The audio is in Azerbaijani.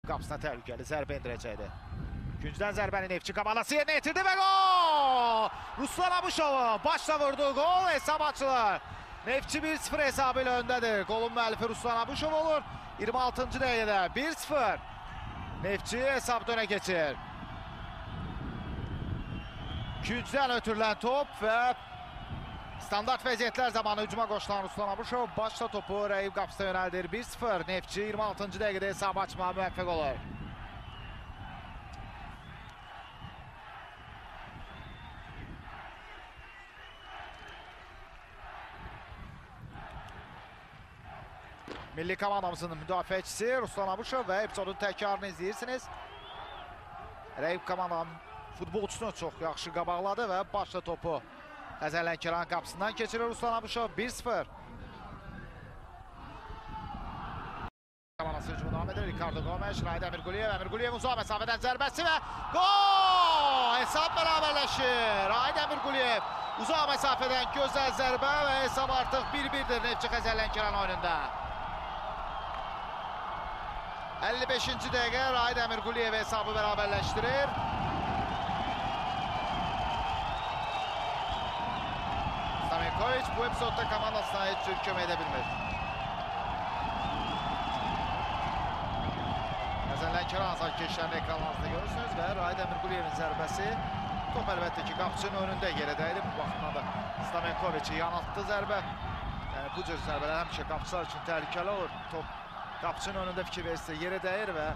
Qapısına təhlükəli zərbə endirəcəkdi. Küncdən zərbəni Neftçi komandası yerinə yetirdi və gol! Ruslan Abuşovun başla vurduğu gol, hesab açılır. Neftçi 1-0 hesabı ilə öndədir. Golun müəllifi Ruslan Abuşov olur. 26-cı dəqiqədə 1-0. Neftçi hesabda önə keçir. Küncdən ötürülən top və standart vəziyyətlər zamanı hücuma qoşulan Ruslan Abuşov başla topu rəqib qapısına yönəldir. 1-0 Neftçi 26-cı dəqiqədə hesabı açmağa müvəffəq olur. Milli komandamızın müdafiəçisi Ruslan Abuşov və epizodun təkrarını izləyirsiniz. Rəqib komandanın futbolçusunu çox yaxşı qabaqladı və başla topu Xəzər Lənkəran qapısından keçirir Ruslan Abuşov. 1-0. Komandası hücumu davam edir. Ricardo Gomes, Raid Əmirquliyev, Əmirquliyev uzaq məsafədən zərbəsi və gol! Hesab bərabərləşir. Raid Əmirquliyev uzaq məsafədən gözəl zərbə və hesab artıq 1-1-dir Neftçi Xəzər Lənkəran oyununda. 55-ci dəqiqə Raid Əmirquliyev hesabı bərabərləşdirir. Stamenkovic bu epizodda komandasına heç cür kömək edə bilmir. Xəzər Lənkəran azarkeşlərini ekranlarınızda görürsünüz və Raid Əmirquliyevin zərbəsi. Top əlbəttə ki, qapıçının önündə yerə dəydi. Bu baxımdan da Stamenkoviçi yanıltdı zərbə. Yəni bu cür zərbələr həmişə qapıçılar üçün təhlükəli olur. Top qapıçının önündə fikir verirsə yerə dəyir və